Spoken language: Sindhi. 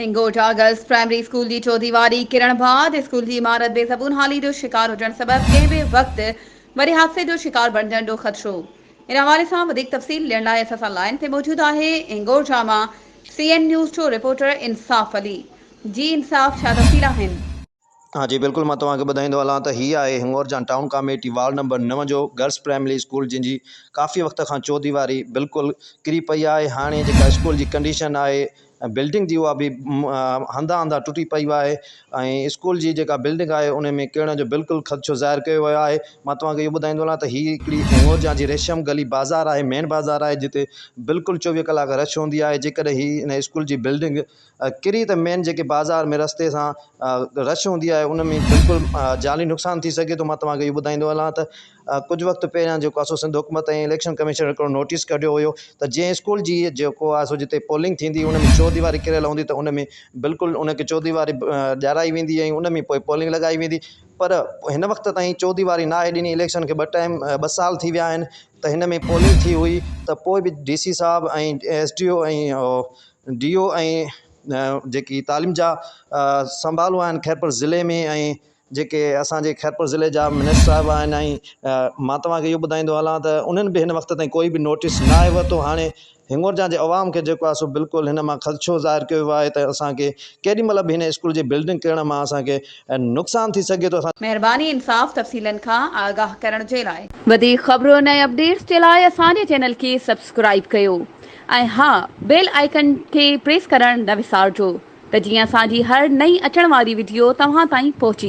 هنگوٽا گرلز پرائمري اسڪول جي چوديواري ڪرڻ بعد اسڪول جي عمارت به زبون حالي جو شڪار هجڻ سبب ڪنهن به وقت وڏي حادثي جو شڪار بڻجڻ جو خدشو. ان حوالي سان وڌيڪ تفصيل ڏيڻ لاء اسان سان لائين تي موجود آهي هنگورجا مان سي اين نيوز جو رپورٽر انصاف علي. جي انصاف ڇا تفصيل آهن؟ ها جي بلڪل مان توهان کي ٻڌائيندو هلان ته هي آهي هنگورجان ٽائون ڪاميٽي وارڊ نمبر نو جو گرلس پرائمري اسڪول جنهن جي ڪافي وقت کان چوديواري بلڪل ڪري پئي آهي هاڻي جيڪا اسڪول جي ڪنڊيشن آهي بلڊنگ جي اها به هنڌان هنڌان ٽٽي پئي آهي ۽ اسڪول جي جيڪا بلڊنگ آهي ان ۾ ڪرڻ جو بلڪل خدشو ظاهر ڪيو ويو آهي مان توهان کي اهو ٻڌائيندو هلان ته هي هڪڙي هنگورجان جي ريشم گلي بازار آهي مين بازار آهي جتي بلڪل چوويهه ڪلاڪ رش هوندي آهي جيڪڏهن هي ان اسڪول جي بلڊنگ ڪري ته مين جيڪي بازار ۾ رستي سان رش هوندي آهي ان ۾ بلڪل جاني نقصان ٿي سگهي ٿو مان توهان کي اهو ٻڌائيندو هلان ته ڪجهه وقت پهريان جيڪو آهي سو سنڌ حڪومت ۽ اليڪشن ڪميشن هڪڙو نوٽيس ڪڍيو هيو ته جنهن اسڪول جي جيڪو آهي سو جتي پولنگ ٿيندي ان ۾ چوديواري ڪريل هوندي ته ان ۾ بلڪل ان کي چوديواري ڏيارائي ويندي ۽ ان ۾ پوء پولنگ لڳائي ويندي پر هن وقت تائين چوديواري ناهي ڏني اليڪشن کي ٻه ٽائيم ٻه سال ٿي ويا آهن ته هن ۾ پولنگ ٿي هئي ته پوء به ڊي سي صاحب ۽ S D O ۽ D O ۽ جيڪي تعليم جا سنڀالو آهن خيرپور ضلعي ۾ ۽ جيڪي اسان جي خيرپور ضلعي جا منسٽر صاحب آهن ۽ مان توهان کي اهو ٻڌائيندو هلان ته انهن به هن وقت تائين ڪوئي به نوٽيس نه آهي ورتو هاڻي هنگورجان جي عوام کي جيڪو آهي سو بلڪل هن مان خدشو ظاهر ڪيو ويو آهي ته اسان کي ڪيڏي مهل به هن اسڪول جي بلڊنگ ڪرڻ مان اسان کي نقصان ٿي سگهي ٿو اسان مهرباني انصاف تفصيلن کان آگاهه ڪرڻ جي لاء. وڌيڪ خبرن ۽ اپڊيٽس جي لاء اسان جي چينل کي سبسڪرائيب ڪيو ۽ ها بيل آئيڪن کي پريس ڪرڻ نه وسارجو. ته جيئن اسان جي هر نئين اچڻ واري وڊيو توهان تائين پهچي.